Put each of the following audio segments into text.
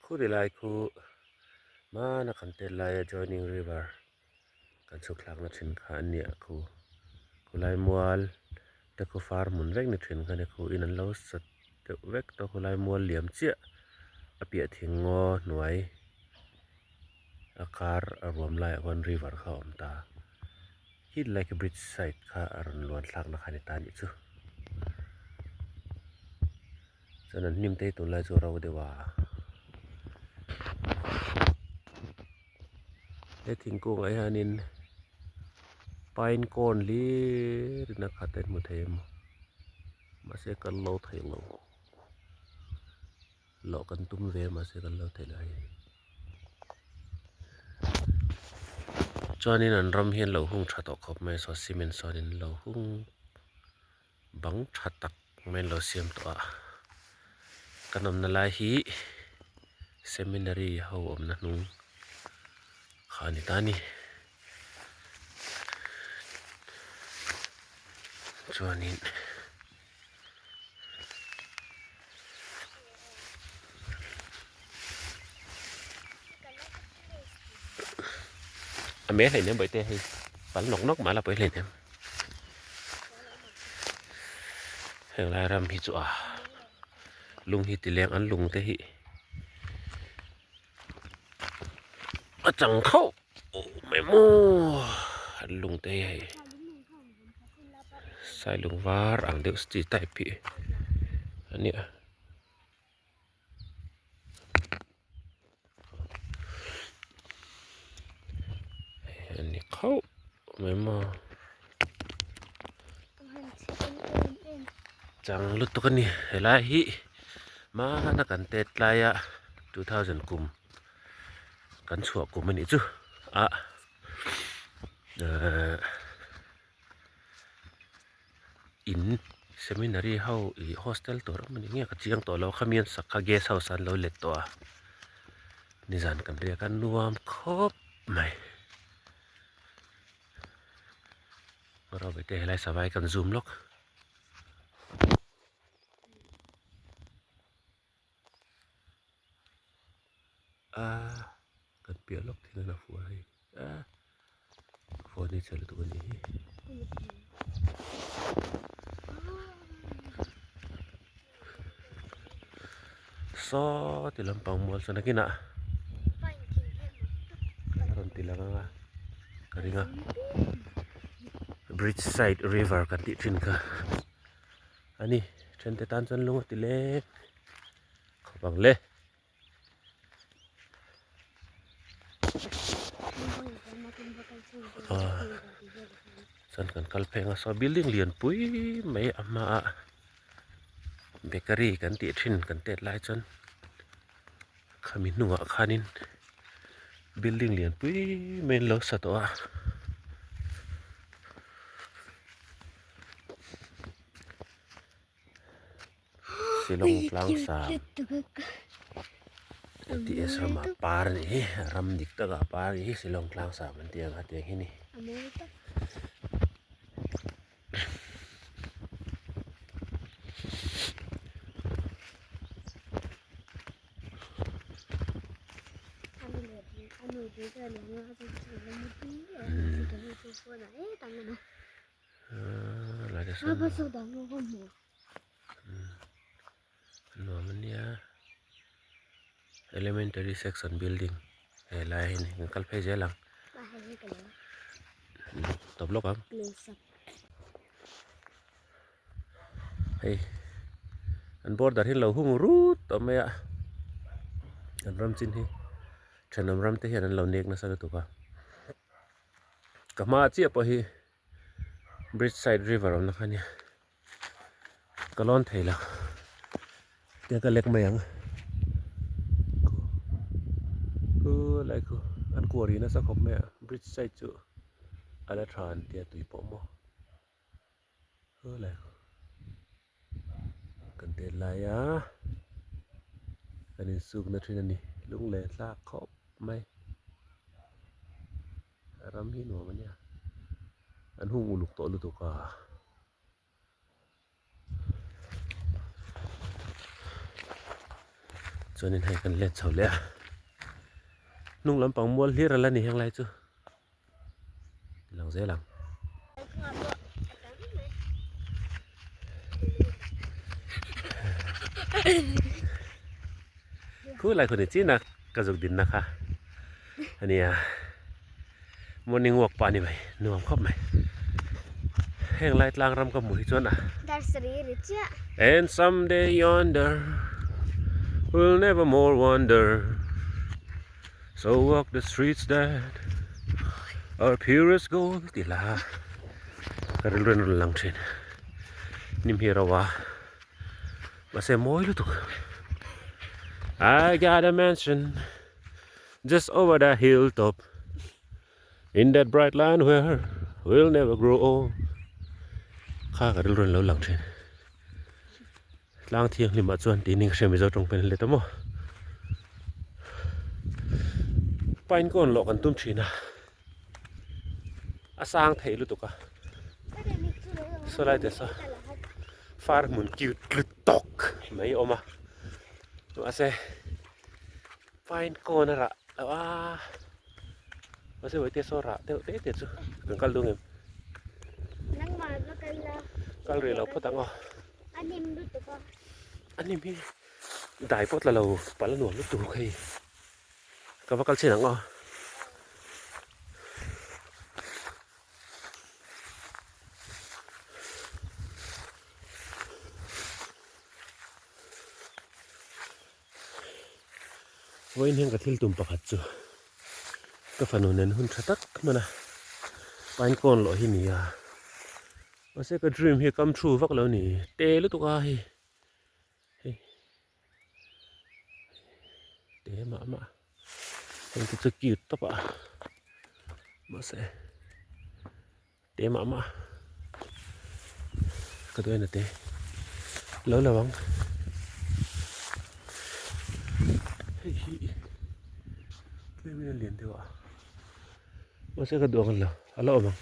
Khu ti lai khu hmana kan tet laia joining river kan chhuk thlakna thin kha a nia khu khulai mual te khu far hmun vek ni thin kha ni khu in an lo sat deuh vek tawh khulai mual liam chiah a piah thing ngaw hnuai a kar a ruam laiah khuan river kha a awm ta hit like bridge side kha a rawn luan thlakna kha a ni ta a nih chu. Chuan an hnim te hi tunlai chu a ro deuh a he thingkung ah hianin pine cone hlir in a khat a in hmu thei a mahse kan lo thei lo lawh kan tum ve a mahse kan lo thei lo hei chuanin an ram hi an lo hung tha tawh khawp mai a saw cement sawn in lo hung. Bang tha tak mai an lo siam tawh a kan awmna lai hi seminary ho awmna hnung kha a ni ta a ni chuanin a mel hleinem bawihte hei pal nawk nawk mah la pawi hleinem. Heng lai ram hi chu a lung hi ti leng an lung te hi a chang khauh mai maw an lung te hi hei sailung var ang deuh chi type hi a nia. Hei a ni khauh mai maw chang lutuk a ni helai hi hmana kan tet laia 2000 kum kan chhuah kum a nih chu a ehh. In seminary ho ih hostel tur emaw ni nge ka chiang tawh lo khami an sak kha guest house ah an lo let tawh a nizan kan riak a nuam khawp mai rawh te helai savai kan zoom lawk. A kan piah lawk thil a fuh a hei a phone hi chhe lutuk a nih hi. Saw ti lampang mual chuan nakinah a rawn ti lang ang a ka ring a bridge side river kan tih thin kha a ni thente tan chuan lung a ti leng khawp ang le. Chuan kan kal phei ang a saw building lian pui mai a hmaah bakery kan tih thin kan tet lai chuan khami hnungah khanin building lian pui mai an lo sa tawh a. Shillong tlang sang an tih es ramah par a nih hi ram dik takah par a nih hi Shillong tlang sang an tih ang a tiang hi ni. Nuam a nia elementary section building he lai hi ni kan kal phei zel ang tawp lawk ang hei an border hi lo hung rut tawh mai a an ram chin hi thenawm ram te hian an lo nek nasa lutuk a ka hma chiah pawh hi. Bridge side river awmna kha ania ka lawn thei lo tia ka lek mai ang khu lai khu an kuari nasa khawp mai a bridge side chu a la tha an tia tui pawh maw khu lai khu kan tet lai a kan insukna thin a ni lunglen thlak khawp mai. Ram hi nuam a nia an hung uluk tawh lutuk a. Chuanin hei kan let chho leh a, hnung lampang mual hlir a la ni heng lai chu lang zel ang. Khu lai khu ni chin a ka zuk din na kha ania morning walk pah ani mai nuam khawp mai heng lai tlang ram ka hmuh hi chuan a and someday yonder will never more wander so walk the streets that are pure as gold tih hla ka rilru in a rawn lang thin hnim hi a ro a. Mahse mawi lutuk. I got a mansion just over the hilltop in that bright land where we'll never grow old. Kha ka rilru in lo lang thin. Tlang thianghlim ah chuan tih ning ka hria Mizo tawng pen let a maw. Pine cone lawh kan tum thin a. A sang thei lutuk a. Saw lai te saw far hmun cute lut tawk mai a awm a mahse pine cone a rah lo a mahse vawitia saw rah deuh te te chu kan kal dun em kal rih lo phawt ang aw a hnim hi dai pawh tla lo pal a nuam lutuk hei. Ka va kal chin ang aw. Vawiin hian ka thil tum pakhat chu ka fanu nen hun tha tak hman a pine cone lawh hi ni a mahse ka dream hi come true vak lo ni te lutuk a hei hei. Te mah mah heng te chu cute tawp a mahse te mah mah ka duh en a te lo lo ang hei hi tlem in a lian deuh a mahse ka duh ang lo a la awm ang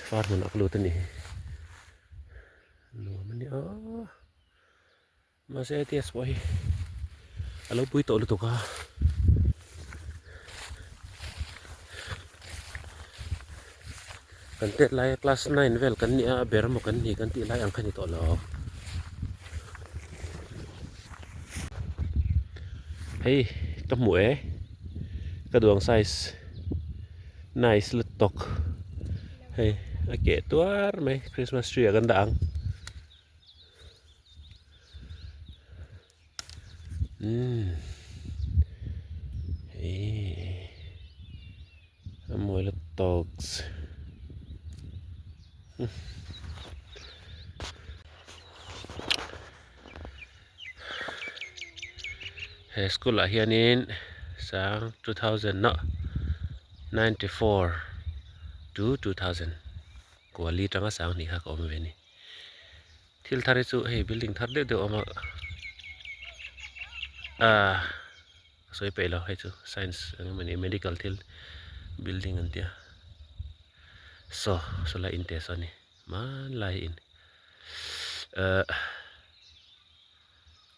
far hmunah ka lut a nih hi nuam a ni a. Mahse ts pawh hi a lo pui tawh lutuk a. Kan tet laia class nine vel kan nih a a ber emaw kan ni kan tih lai ang kha ni tawh lo. Hei ka hmu e ka duang size nice lutuk hei a keh tuar mai christmas tree ah kan dah ang. Umm eii a mawi la tawks he school ah hianin sang 2094 to 2000 kuali tanga sang hnih kha ka awm ve a ni. Thil thar hi chu hei building thar deuh deuh a awm a ahh ka sawi peih lo hei chu science eng emawni medical thil building an tia saw saw lai in te saw a ni hmanlai in ahh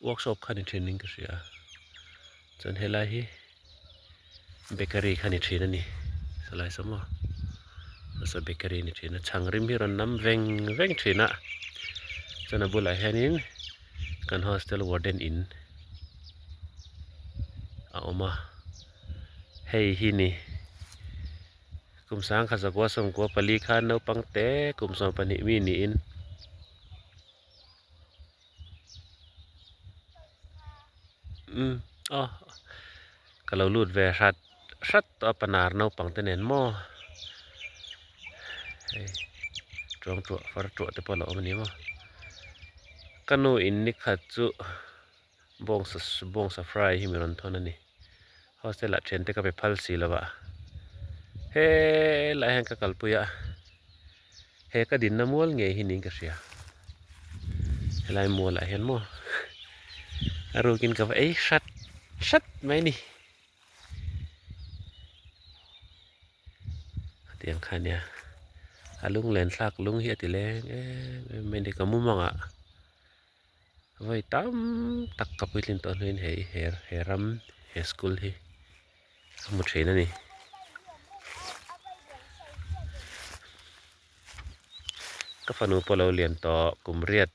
workshop kha ni thin in ka hria chuan helai hi bakery kha ni thin a ni saw lai saw maw saw bakery ni thin a chhang rim hi a rawn nam veng veng thin a chuan a bulah hianin kan hostel warden in a awm a hei hi ni kum sangkhat zakua sawmkua pali khan naupang te kum 12 mi niin. Umm aw ka lo lut ve hrat hrat tawh a panar naupang te nen maw hei tuang tuah far tuah te pawh a lo awm a ni maw ka nu in ni khat chu bawngsa bawngsa fry hi mi rawn thawn a ni hostel ah thian te ka pe phal si lo va helai hian ka kalpui a. He ka dinna mual ngei hi niin ka hria. Helai mualah hian maw a rukin ka va ei hrat hrat mai a ni. Hetiang kha ania a lunglen thlak lung hi a ti leng em em mai a ni ka mumangah. Vawi tam tak ka puitlin tawh hnuin hei he he ram he school hi ka hmu thin a ni. Ka fanu pawh lo lian tawh kum riat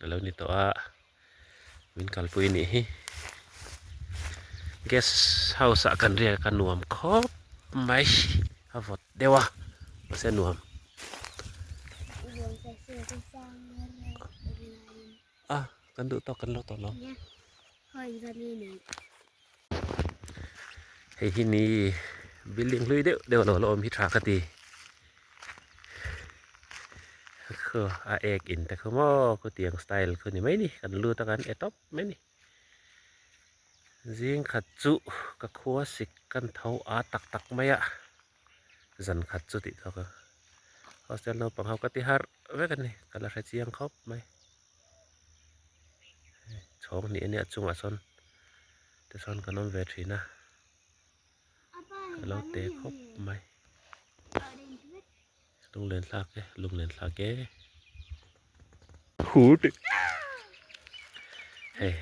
a lo ni tawh a min kalpui nih hi guest house ah kan riak a nuam khawp mai a vawt deuh a mahse a nuam a kan duh tawk kan lo tawh lo hei hi ni building hlui deuh deuh a lo la awm hi tha ka ti. Khu a ek in te khu maw khutiang style khu ni mai ni kan lut a kan e tawp mai ni zing khat chu ka khua sik kan tho a tak tak mai a zan khat chu tih thawk a hostel naupang ho ka ti harh vek a ni ka la hre chiang khawp mai chhawng hnih a nia chungah sawn tichuan kan awm ve thin a. A lo te khawp mai lunglen thlak e lunglen thlak e hei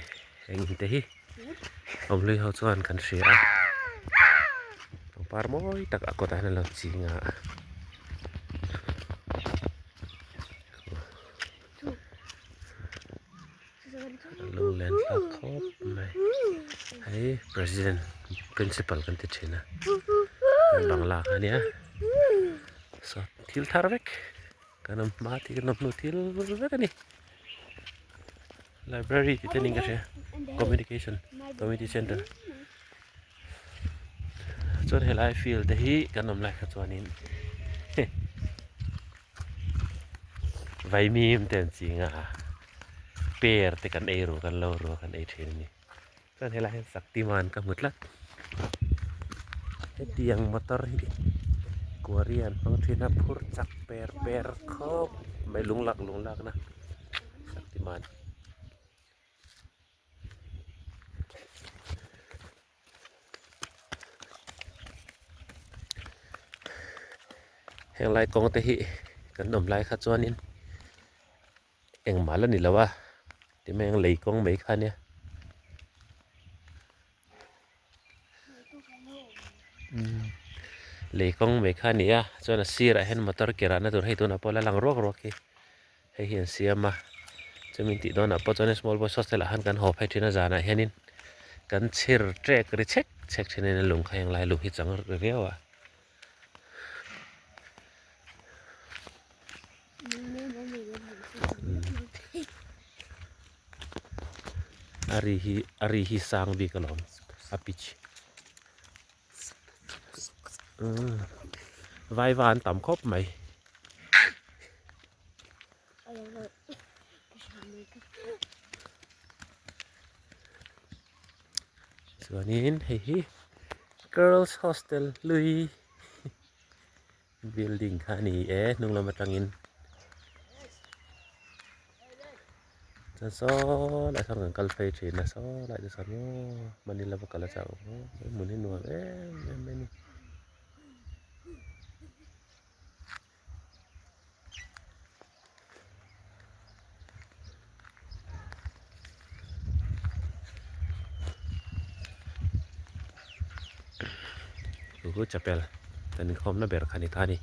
eng te hi awm hlui ho chuan kan hria a pangpar mawi tak a kawtah hian a lo ching a. Lunglen thlak khawp mai hei president principal kan ti thin a bangla kha ania saw thil thar vek kan awm hma tih kan awm hnu thil vek a ni library tih te niin ka hria communication community center chuan helai field te hi kan awm lai kha chuanin Vaimim te an ching a, per te kan ei ru kan lo ru a kan ei thin a ni. Chuan helai hian Shaktiman ka hmu tlat. Hetiang motor hi quarry an hmang thin a phur chak per per khawp mai lung lak lung lak na Shaktiman. Heng lai kawng te hi kan awm lai kha chuanin engmah la ni lo a ti mai ang lei kawng mai kha ania lei kawng mai kha a ni a chuan a sirah hian motor ke rahna tur hei tunah pawh la lang ruak ruak hi. Hei hi an siam a, chumi tih dawnah pawh chuan small boys hostel ah khan kan haw phei thin a zanah hianin kan chhir ṭek ri chhek chhek thin a lung kha heng lai lung hi chang ri viau a. A ri hi a ri hi sang bik alawm a pitch vaiva an tam khawp mai. Chuanin hei hi girls hostel hlui building kha a ni e hnung lam atangin chuan saw lai sawn kan kal phei thin a saw lai te sawn maw Manila va kal a chak awm hmun hi nuam em em mai a ni. Chu chapel kan inkhawmna ber kha a ni ta a ni.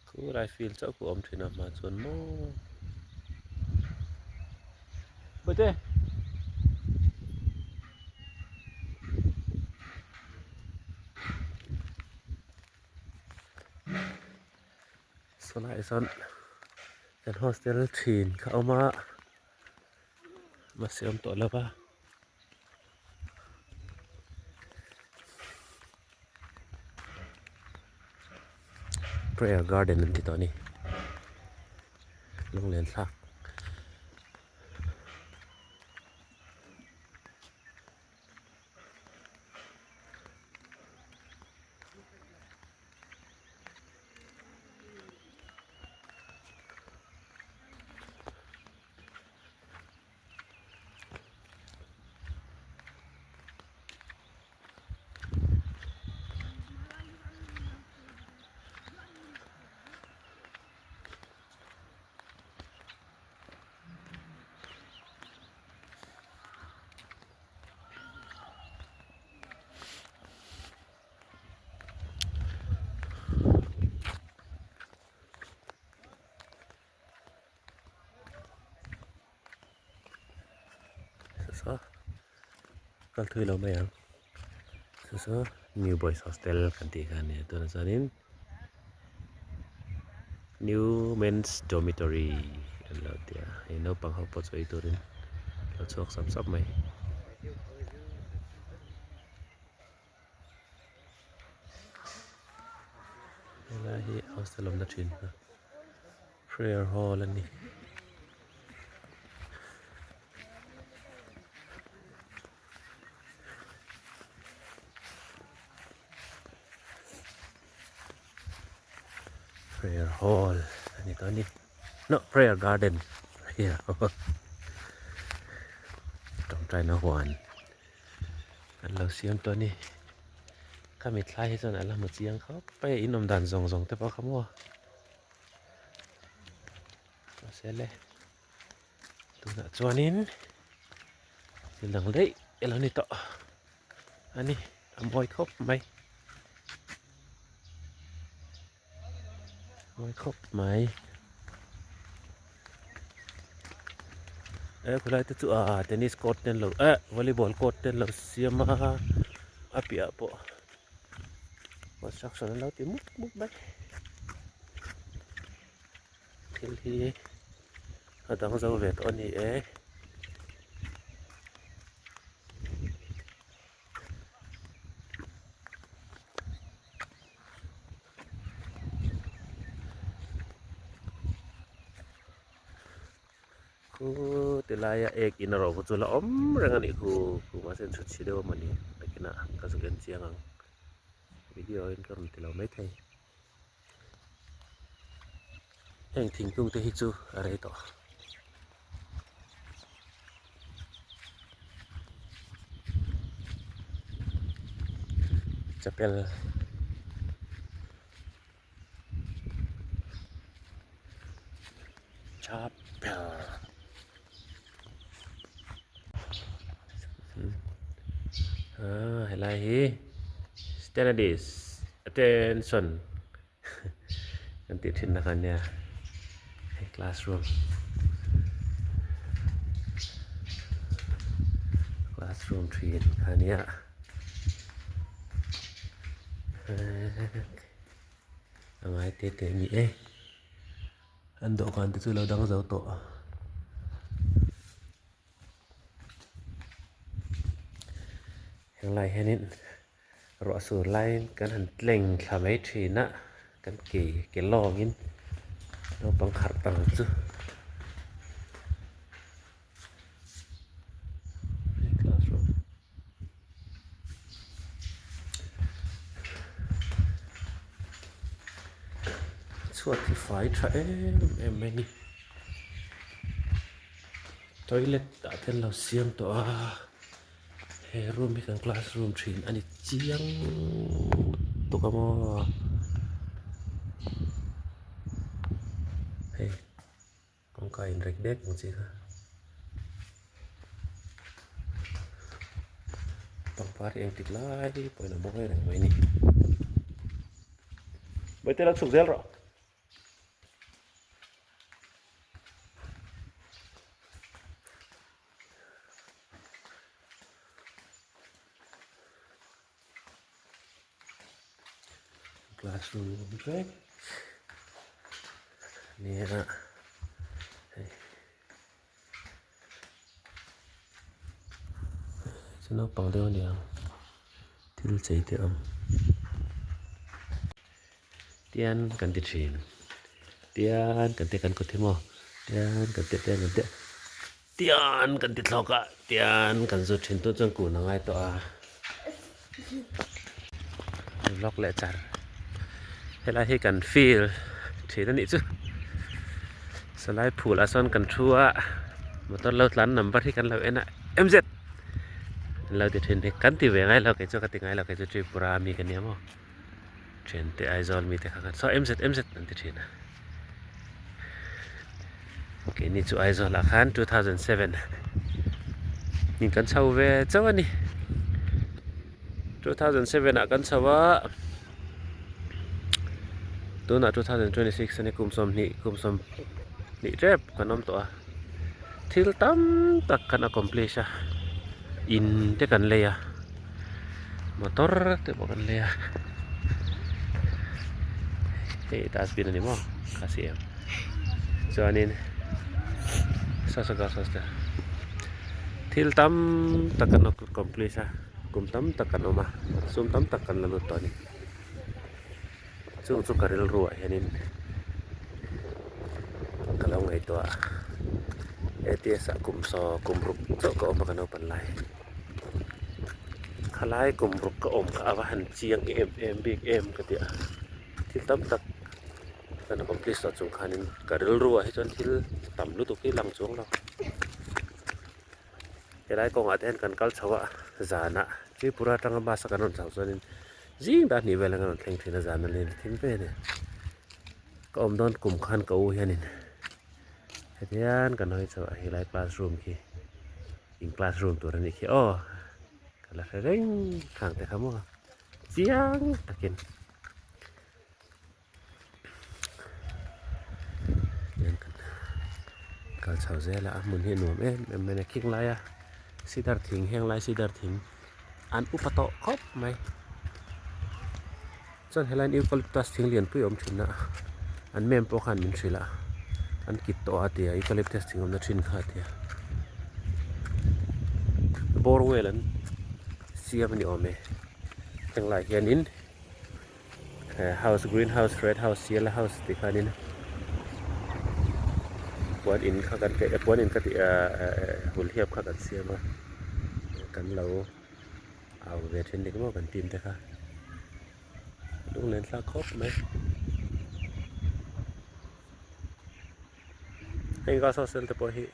Khulai field chauh khu a awm thin a hma chuan maw Bawihte Sawlai sawn kan hostel thin kha a awm a. Mahse awm tawh lo va. Prayer garden an ti tawh a ni. Lunglen thlak. Kal thui lo mai ang. Chu chu New Boys Hostel kan tih kha a nia tunah chuanin New Men's Dormitory an lo ti a hei naupang ho pawh chu ei turin lo chhuak sap sap mai. Helai hi hostel awmna thin kha prayer hall a ni. Prayer hall a ni tawh a ni no prayer garden prayer hall tawngtaina huan an lo siam tawh a ni khami thlai hi chuan a la hmu chiang khawp mai a in awm dan zawng zawng te pawh kha maw mahse le. Tunah chuanin thil dang daih a lo ni tawh a ni a mawi khawp mai mawi khawp mai e khulai te chu ah tennis court te an lo eh volleyball court te an lo siam a a piahah pawh construction an lo ti mup mup mai. Thil hi a dang zo ve tawh a ni e. Khu tilaia ek in erawh khu chu la awm reng a nih khu khu mahse an chhut chhi deuh a mawni nakinah ka zuk en chiang ang video in ka rawn ti lo maithei. Heng thingkung te hi chu a rei tawh. Chapel chapel ah helai hi Stanadis attention kan tih thin na kha ania hei classroom classroom thin kha ania a ngai te te a ni e an dawhkan te chu a lo dang zo tawh. Henglai hianin ruah sur laiin kan han tleng thla mai thin a kan ke ke lawngin naupang harh tang chu classroom chhuat hi fai tha em em mai a ni. Toilet ah te an lo siam tawh a he room hi kan classroom thin a ni chiang tuk a maw hei kawngka in rek dek ang chi kha pangpar hi engtik lai pawhin a mawi reng mai a ni Bawihte lo chhuk zel rawh. Classroom awm vek nia hei chu naupang deuh a niang thil chei te a awm. Tian kan ti thin tian kan ti kan kut hi maw tian kan ti tian kan ti tian kan ti thlawk a tian kan zut thin tun chuan kun a ngai tawh a vlog leh char helai hi kan field thin a nih chu sawlai phul ah sawn kan thu a motor lo tlan number hi kan lo en a M_Z an lo ti thin hi kan ti ve ngai lo kei chu ka ti ngai lo kei chu Tripura ami ka nia maw. Thiante Aizawl mite kha khan saw MZ MZ an ti thin a. Keini chu Aizawl ah khan 2007 in kan chho ve chauh a ni. 2007 ah kan chho a tunah 2026 a ni kum sawmhnih kum sawmhnih tep kan awm tawh a. Thil tam tak kan accomplish a. In te kan lei a motor te pawh kan lei a hei dustbin a ni maw ka siam chuanin saw saw girls hostel thil tam tak kan accomplish a kum tam tak kan awm a sum tam tak kan la lut tawh a ni chung chu ka rilru ah hianin ka lo ngaihtuah a ATS ah kum saw kum ruk chauh ka awm a ka naupan lai khalai kum ruk ka awm kha a va han chiang em em bik em ka ti a thil tam tak kan accomplish tawh chung khanin ka rilru ah hi chuan thil tam lutuk hi lang chuang lo helai kawngah te hian kan kal chho a zanah Tripura atanga bus a kan rawn chho chuanin zing dah hnih vel ang a rawn thleng thin a zan a leng thim ve a ni ka awm dawn kum khan ka u hianin heti hian kan hawi chho a helai classroom khi in classroom tur a nih khi aw ka la hre reng khang te kha maw chiang takin. Kal chho zel a a hmun hi a nuam em em mai a khing laia cedar thing heng lai cedar thing an upa tawh khawp mai chuan helaiin eucalyptus thing lian pui a awm thin a an mem pawh khan min hrilh a an kit tawh a tia eucalyptus thing awmna thin kha a tia borewell an siam a ni awm e heng lai hianin. House green house red house yellow house tih khanin puan in kha kan kaih puan in ka tih ahh hulhiap kha kan siam a kan lo au ve thin dik maw kan team te kha lunglen thlak khawp mai heng girls hostel te pawh hi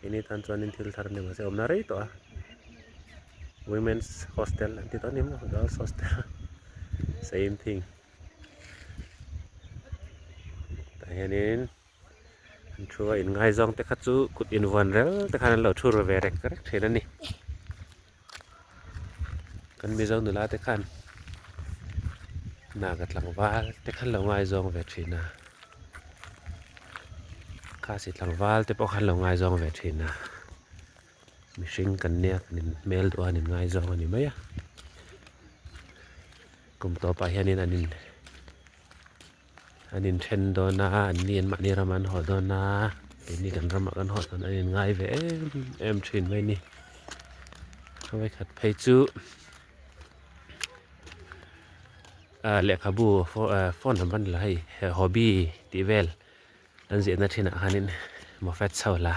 ini tan chuanin thil thar ni mahse awmna rei tawh a women's hostel an ti tawh a ni maw girls hostel same thing tah hianin an thu a inngaizawng te kha chu kut invuan rel te khan an lo thu ru ve rek rek thin a ni kan mizo nula te khan naga tlangval te khan lo ngaizawng ve thin a khasi tlangval te pawh khan lo ngaizawng ve thin a mihring kan nia kan in hmel duh a an in ngaizawng a ni mai a kum tawpah hianin an in an inthen dawn a an ni an mahni ramah an haw dawn a keini kan ramah kan haw dawn a an inngai ve em em thin mai a ni vawikhat phei chu ah lehkhabu phone number ni lo hei hobby tih vel an ziahna thinah khanin mawfet chho la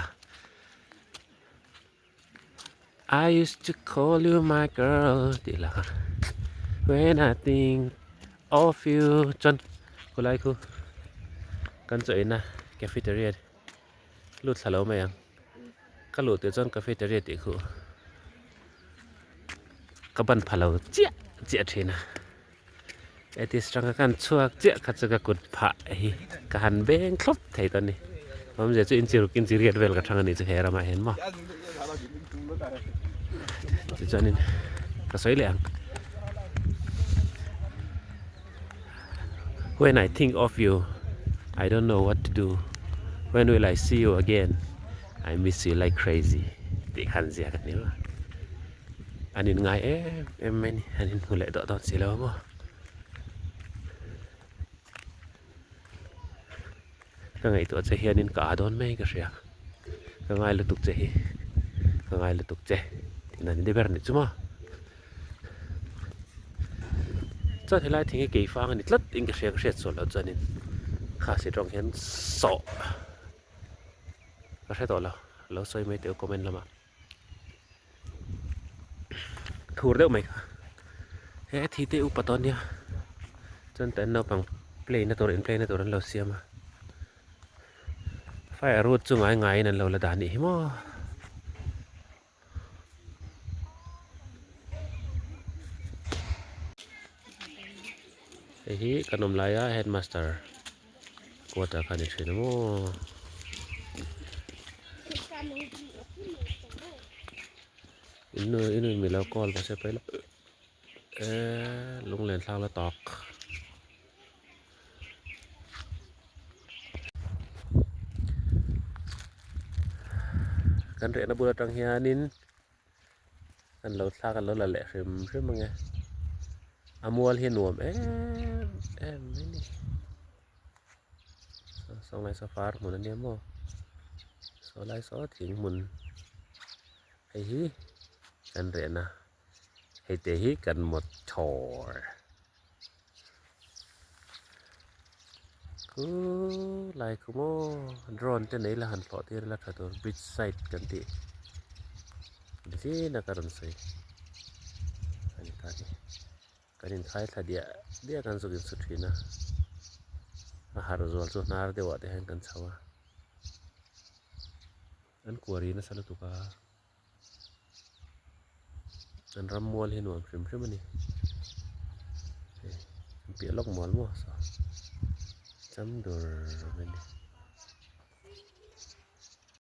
I used to call you my girl tih lah kha when I think of you chuan khulai khu kan chaw eina cafeteria lut thla lo mai ang ka luh tih chuan cafeteria tih khu ka ban pha lo chiah chiah thin a atheist atanga kan chhuak chiah kha chu ka kut phah hi ka han beng thlawp thei ta ni awmzia chu inchiruk inchiriat vel ka thang a nih chu he ramah hian maw tichuanin ka sawi leh ang when I think of you I don't know what to do when will I see you again I miss you like crazy tih khan ziak a ni maw. An in ngai em em mai a ni an inhmu leh dawh dawn si lo a maw ka ngaihtuah che hianin ka â dawn mai ka hria ka ngai lutuk che hi ka ngai lutuk che tih nan ni ber a nih chu maw chuan helai thing hi keifang a ni tlat in ka hria ka hriat sual loh chuanin khasi tawng hian sawh ka hre tawh lo lo sawi mai teh u comment lamah. Thur deuh mai kha he thi te upa tawh ania chuan tah hian naupang play na tur in play na tur an lo siam a fire root chu ngai ngaiin an lo la dah anih hi maw. Hei hi kan awm laia headmaster quarter kha a ni thin a maw. Innu innu mi lo call mahse pawi lo eee lunglen thlak la tawk. Kan rehna bul atang hianin. Kan lo thla kan lo la leh hrim hrim ange. A mual hi nuam em em mai ni. Saw lai saw far hmun ania maw. Saw lai saw thing hmun. Hei hi kan rehna. Hei te hi kan motor. Khu lai khu maw drone te nei la han thlawh tir ila tha tur bridge side kan tih zin a ka rawn sawi a ni ta ni kan inkhai thla diah diah kan zuk insu thin a a harh zual chu hnar deuh ah te hian kan chho a an kuari nasa lutuk a. An ram mual hi nuam hrim hrim a ni hei an piah lawk mual maw saw cham dur mai a ni.